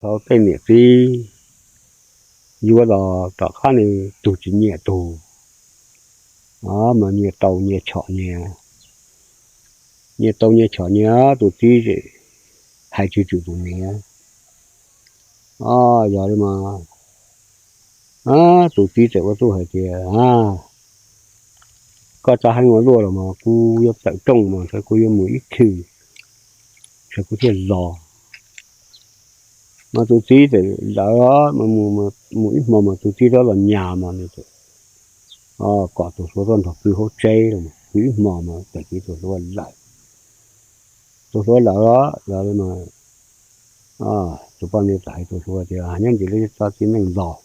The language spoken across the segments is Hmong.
tau tej niam txiv yuav los tom qab nws tug tsis nyiam tug, mas nyias tau nyias chom nyias, nyias tau nyias chom nyias, tus txiv hais tsis tswm tus niam. Yog li mas tus txiv txawm ua tuj hais tias, koj txav heev ua luaj los mas kuv yuav tawm rooj mas ntshe kuv yuav mus ib chim, ntshe kuv thiaj los. Mas tus txiv txawm lawm, mus ib hmo mas tus txiv rov los nyas mas nws kom tus hluas tuaj nrog pw hauv tsev, pw ib hmo mas tag kis tus hluas lawm. Tus hluas lawm los yog li mas tus poj niam txawm hais tus hluas tias, nyob ntsis lawv tso txiv neej los,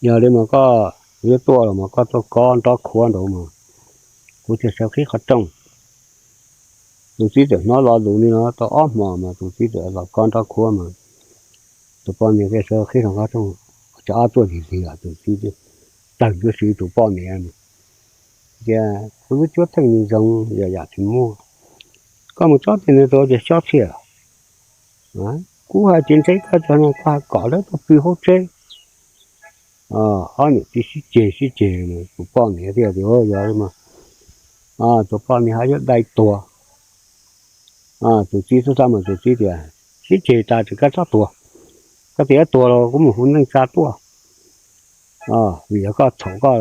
yog li mas koj yuav tuaj los mas koj tuaj kob nrob khuab nraud mas kuv thiaj sawv qhib qhov rooj. Tus txiv txawm hnov lo lus li no tau ob hmo mas tus txiv txawm los kob nrob khuab mas tus poj niam thiaj sawv qhib qhov rooj. Cov ob tuaj lig lig tus txiv tawg ncuab siv tus poj niam tias, kuv lub cuab theej nws zoo yog yam tsis muaj, koj mus tsob tiag nws rau tias xob txhiaj. Kuv hais tias ntshe koj cov no koj kom lawv tuaj pw hauv tsev. Ob niam txiv sib ceg sib ceg, tus poj niam thiaj tias, yog li mas tus poj niam hais yuav dai tuag. Tus txiv xub xab mas tus txiv tias, sib ceg tas tsis kav txhob tuag, koj tias yuav tuag los kuv mus hu neej tsa tuaj, vim yog koj txhaum koj.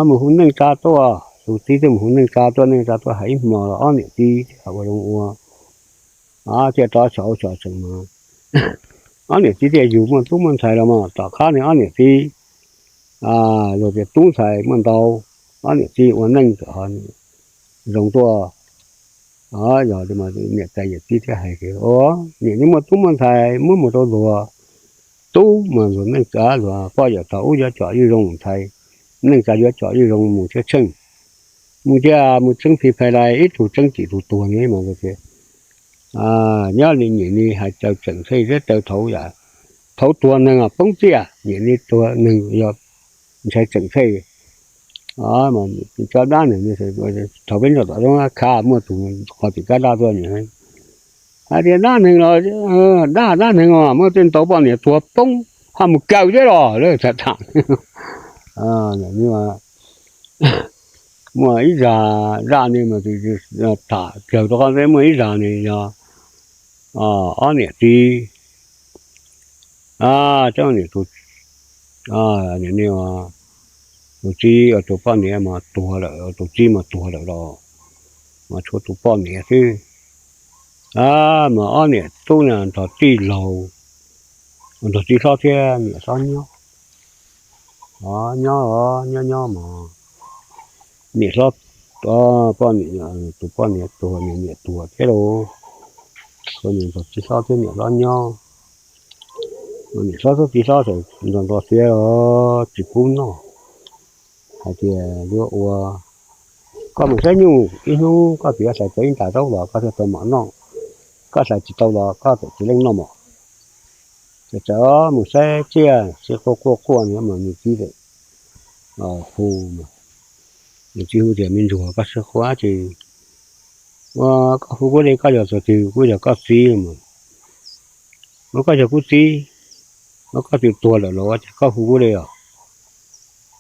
Mus hu neej tsa tuaj, tus txiv thiaj mus hu neej tsa tuaj, neej tsa tuaj hais ib hmo los ob niam txiv thiaj ua zoo ua, thiaj rov xyov ua xyov tseem mas ob niam txiv thiaj yug muaj tub muaj ntxhais los mas tom qab nws ob niam txiv luag tias tub ntxhais muaj ntau, ob niam txiv ua neej txawm zoo tuaj. Yog li mas niam tais yawm txiv thiaj hais tias, niam txiv muaj tub muaj ntxhais muab mus rau luag tub mas luag neej tsa luag poj yawm thaum ub yuav com yeej zoo ntxhais, neej tsa yuav com yeej zoo mus tsheej tsheej, mus thiaj mus tseeb phi phais lais ib tug tseeb tsis tus tuag ni mas tias, nyob li niam ni hais raws tseem txheej zeb raws thaum yam, thaum tuag neeg poob txiaj, niam ni tuag neeg yog ntshai tseem txheej. Tso dab neeg, thaum peb nyob tom Zab Khav muaj tus qhov tim kab dab tuaj hais tias dab neeg los dab, dab neeg os, muaj tej ntau poj niam tuag poob ho mus kaw thiab los lawv tham tham. Muaj ib zag zaj ne mas tham kawg rau qhov ntawd, muaj ib zag ne yog ob niam txiv, tus txiv, tus poj niam mas tuag lawm, tus txiv mas tuag lawm los mas tshuav tus poj niam xwb. Mas ob niam tub no nrog tij laug, nrog txiv hlob thiab niam hlob nyob, nyob nyob nyob mas niam hlob, poj niam, tus poj niam tuag, niam tuag thiab lauj, nrog txiv hlob thiab niam hlob nyob. Niam hlob thiab txiv hlob txawm nrog nrog thiab tsis pub noj, hais tias yuav ua, koj mus saib nyuj ib hnub koj tsis hlais tau ib ntas zaub los koj thiaj tau mov noj, koj hlais tsis tau los koj txawm tsis leej noj mov. Ces txawm mus saib tsiaj sib quaj quaj quaj no mas nws txiv hu, nws txiv hu tias, me ntsuag, koj sib quaj tsis, koj hu kuv li, koj yog tus twg? Kuv yog koj txiv mas. Ua koj yog kuv txiv, ua koj twb tuag lawm los ua cas koj hu kuv li os?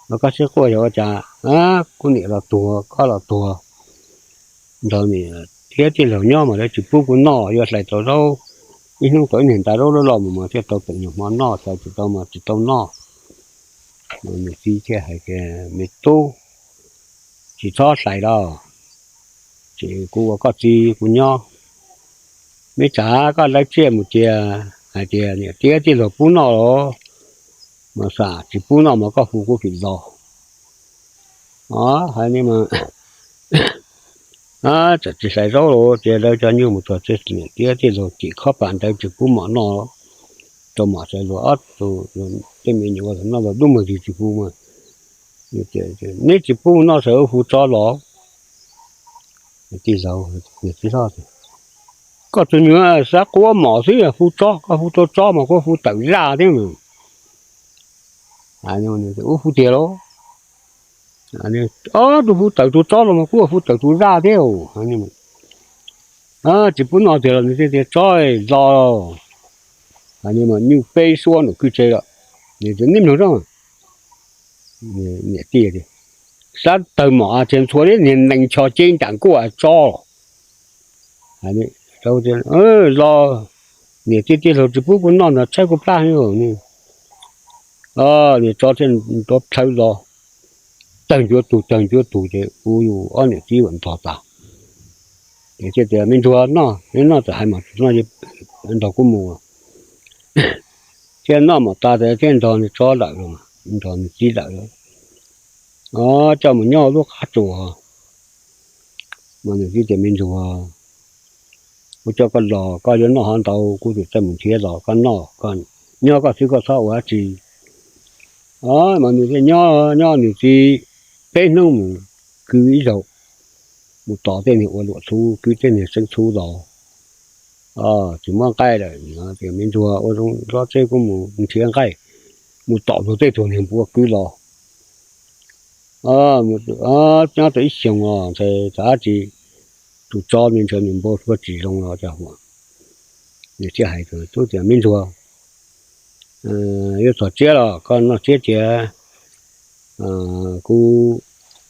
Ua koj sib quaj yog ua cas? Kuv niam los tuag, koj los tuag, nrog niam thiab tij laug nyob mas lawv tsis pub kuv noj, yuav hlais tau zaub ib hnub tau ib niag ntas zaub loj loj mus mas thiaj tau teem nyuag hmo noj, hlais tsis tau mas tsis tau noj. Niam txiv thiaj hais tias, me tub, tsis txhob hlais los, ces kuv ua koj txiv kuv nyob. Me tsam koj lawv tsiaj mus cia, hais tias niam thiab tij laug pub noj los mas xam, tsis pub noj mas koj hu kuv fim los. Hais li mas txawm tsis hlais zaub los ces lawv cov nyuj mus txog tsev, niam thiab tij laug cim khob pas ntawd tsis pub mov noj, rau mom sawv luag ob tug tej me nyuam ua noj los dub muag zis tsis pub mas, neb tsis pub noj sawv hu tsob los. Tij laug, niam txiv hlob tias, koj tus nyuam xav quaj mom xwb, hu tsob, koj hu tau tsob mas kuv hu tawm zaj thiab mas. Ua hu tiag lauj? Ob tug hu tawm tus tsob los mas kuv hu tawm tus zaj thiab. Tsis pub noj tiag los nws thiaj tias, Tso, los. Nyuj peb suab nram kwj tse lawm. Neb mloog, niam tij, sab tawg mom a tsev ntxhua niag nees chos ceb nram nkuaj tsob los. Niam tij tiag, tsis pub kuv noj ntag, tshaib kuv plab. Niag tsov thiaj rov plhawv los, tawg ncuav tug tawg ncuav tug ces kuv yus ob niam tij ua ntog tas. Ces thiaj tias, Me ntsuag, noj, neb noj txawm hais mas noj, nrog kuv mus. Thiaj noj mov tas ces thiaj nrog nws tsov lawm, nrog nws txiv lawm. Coj mus nyob lub qab tsuas. Mas nws txiv tias, Me ntsuag, kuv coj koj los koj yuav noj hov ntau, kuv twb txawj mus nrhiav los koj noj, nyob koj xwb koj txhob ua dab tsi. Mas nws thiaj nyob nyob nws txiv peb hnub mus kwv ib zaug, mus tom tej niag ua luam txhuv, kwv tej niag seeb txhuv los. Tsis muaj nqaij lawm, tias, Me ntsuag, ua zoo tso tseg kuv mus nrhiav nqaij, mus tom tug tej tug niag npua kwv los. Nyob tau ib xyoos os, ntshai txog dab tsi, tus tsov nws ntshaw nws npau suav tsis zoo los cas huam. Nws thiaj hais tub tias, Me ntsuag, yuav txog tsiab los koj noj tsiab cia. Kuv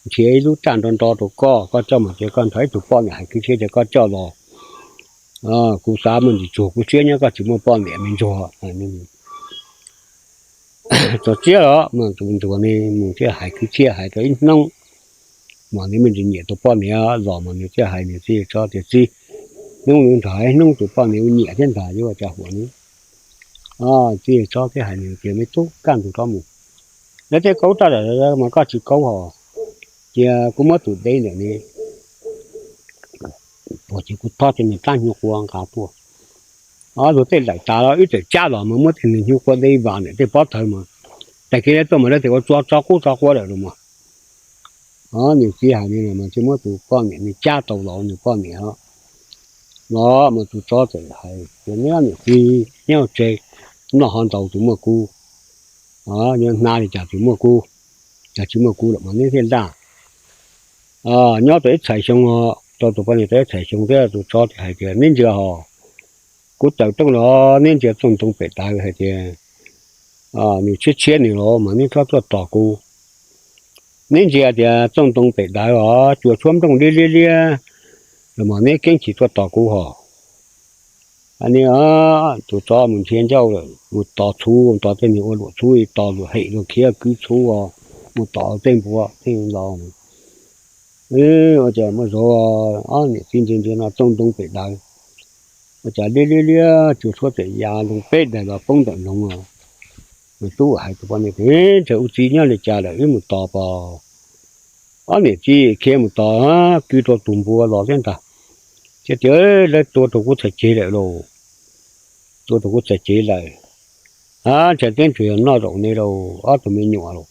nrhiav ib lub raj nro nro rau koj, koj coj mus ces koj nrog ib tug poj niam hais kwv txhiaj ces koj coj los. Kuv xav muaj ntsis tsuag kuv siab nyob koj tsis muaj poj niam, me ntsuag. Txog tsiab los mas tus ntsuag ne mus thiaj hais kwv txhiaj hais rau ib hnub, mas nws me ntsis nyiam tus poj niam los mas nws thiaj hais nws txiv tsov tias, Txiv, hnub no nrog hais ib hnub tus poj niam ua nyiam thiab ntag, yuav ua cas huam ne. Txiv tsov thiaj hais nws tias, Me tub, kaj ntug rov mus, lawv tej kaub raj mas koj tsis kaub hos, cia kuv muab tus deb ntawm ne, puag ces kuv thob cov niag plab hnyuv quav nqa tuaj. Luag tej laim tas los wb txawm cab los mas muab tej niag hnyuv quav deb vas ntawm tej pob tawv mas, tag kis lawv tuaj mas lawv tias ua tsov, tsov qub tsov quav lawm los mas. Nws txiv hais li no mas thiaj muab tus poj niam ne cab tau los nws poj niam. Los mas tus tsov txawm hais tias, Neb niam txiv nyob tsev, noj hov ntau tsis muaj kub, nyob hnav li cas tsis muaj kub, cas tsis muaj kub lawm mas neb thiaj laj. Nyob tau ib txhais xyoo, tau tus poj niam tau ib txhais xyoo thiab tus tsov thiaj hais tias, Neb ntsia hos, kuv tawm rooj los neb ntsia txooj ntoo pem dawv hais tias nws tshiab tshiab nws los mas neb txhob tuaj tos kuv. Neb ntsia tias txooj ntoo pem dawv os, cua tshuab nplooj liab liab liab los mas neb keeb tsis tuaj tos kuv hos. Tus tsov mus nrhiav ncauj lawm, mus tos txhuv, tos tej niag ua luam txhuv, tos luam hem luag khiav kwv txhuv os, mus tos tej npua tej los. Ua cas muaj zov, ob niam txiv ntsia ntsia no txooj ntoo pem dawv, ua cas liab liab liab cua tshuab txawm ya loo peb daim los poob ntawm loog. Nws tub hais tus poj niam tias, Ntshe ua txiv nyob li cas lawm, wb mus tos pom. Ob niam txiv khiav mus tos, kwv rau tus npua los thiab ntag. Thiaj tias, Lawv tua rau kuv txhais ceg lawm lauj, tua rau kuv txhais ceg lawm. Ntshai teb ntsug yog noj zaum ne lauj, ob tug me nyuam lauj.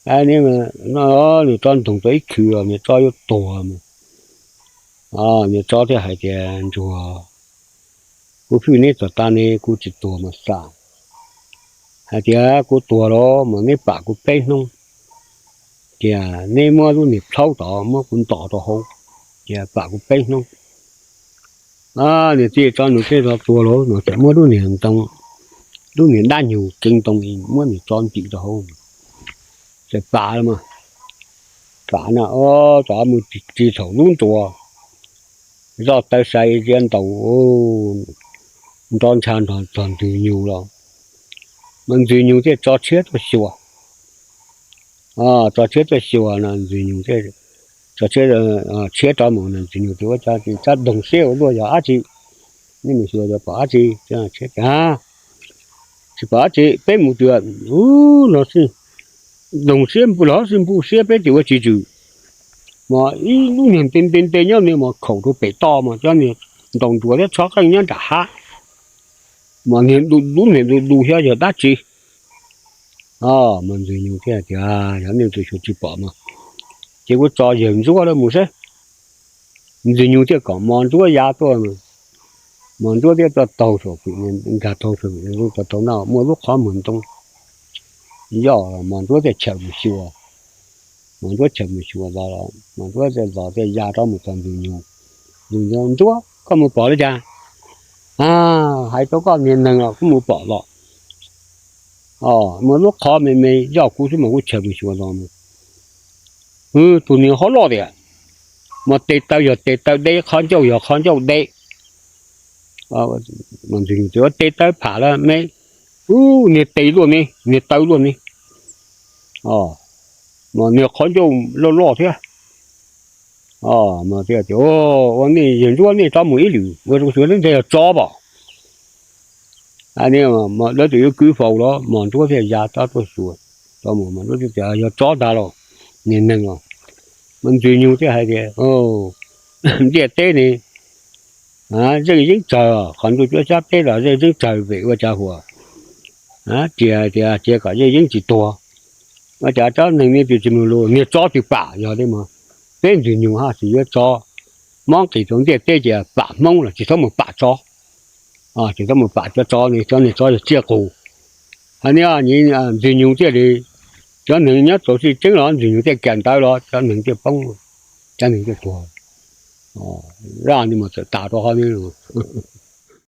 Nws tso ntoog tau ib khw los nws tso yuav tuag. Nws tso thiaj hais tias, Ntsuag, kuv hwj neb txog tas ne kuv tsis tuag mas xam. Hais tias kuv tuag los mas neb pam kuv peb hnub, ces neb muab lub niag plhaub tod muab kuv ntos rau hauv, ces pam kuv peb hnub. Niag txiv tsov nws thiaj tso tuag los nws txawm muab lub niag ntoo, lub niag dab nyug kev ntoo muab niag tsov ntim rau hauv, txawm pam los mas. Pam na, tsov mus ris thaum lub nruas, zoj taw sai ziab ntaus, nrov ntsha nrog txog Ntxwg Nyug los, mas Ntxwg Nyug thiaj tso tshiab tuaj xyuas. Tso tshiab tuaj xyuas no Ntxwg Nyug thiaj, tso tshiab, tshiab rov mus no Ntxwg Nyug tias, Ua cas tsab doog siab ua luaj yog dab tsi? Neb mus xyuas yog pom dab tsi? Tshiab tias, Tsis pom dab tsi, peb mus twg? Ub, no xwb, doog siab npuj los xwb npuj siab peb twb ua tsis tswm. Mas ib lub niag nte nte nte nyob ni mas khaum rau pem toj mas cov niag ntaus nruas thiab tsho qeej nyob nram hav. Mas niag lub niag du du xyov yog dab tsi. Mas Ntxwg Nyug thiaj tias, Yog nej tus xyuas tsis pom mas ces kuv tso yawg ntsuab lawv mus seb. Ntxwg Nyug thiaj kom mos ntsuab ya tuaj. Mos ntsuab thiaj tuaj taug saum, nkag taug saum, taug taug no muaj lub qhov muag ntoo. Yog mos ntsuab thiaj chawm mus xyuas. Mos ntsuab chawm mus xyuas los, mos ntsuab thiaj los thiaj ya rov mus txog Ntxwg Nyug. Ntsuab, koj mus pom li cas? Hais rau koj niag neeg os, kuv mus pom los, muaj lub qhov me me zoj kuv xwb mas kuv tshawb mus xyuas los. Tus niag hov loj tiag, mas tes taw yog tes taw deb, qhov ncauj yog qhov ncauj deb. Ntxwg Nyoog tias ua tes taw pham lawm me, niag tes luaj ne, niag taw luaj ne, mas niag qhov ncauj loj loj thiab. Mas tias, ua nej yawg Ntsuab, nej rov mus ib lwm, ua zoo xyuas ntawd yog tsov pom. Lawv txawm yuav kwv faus los mas Ntsuab thiaj ya rov tuaj xyuas. Rov mus mas Ntsuab thiaj tias yog tsov ntag los, niag neeg os. Mas Ntxwg Nyoog thiaj hais tias, ntiaj teb ne, zeej yeeb tsawg, qhov ntuj cuab sab teb los zeej yeeb tsawg vim ua cas huas, tsis hais tias cia kom zeej yeeb tsis tuag. Ua cas tsob neeg ne twb tsis mus lus, niag tsov twb pam yog li mas. Peb Ntxwg Nyoog haj tsis yuav tsov, mob nqis rau ntiaj teb ces pam Hmoob los tsis txhob mus pam tsov. Tsis txhob mus pam cov tsov ne, cov niag tsov yog tsiaj qus. Hais niag Ntxwg Nyoog thiaj li, cov neeg nyob txaus sib tseeb los Ntxwg Nyoog thiaj kam ntawd los cov neeg thiaj poob, cov neeg thiaj tuag. Zaj no mas txawm tas rau qhov no.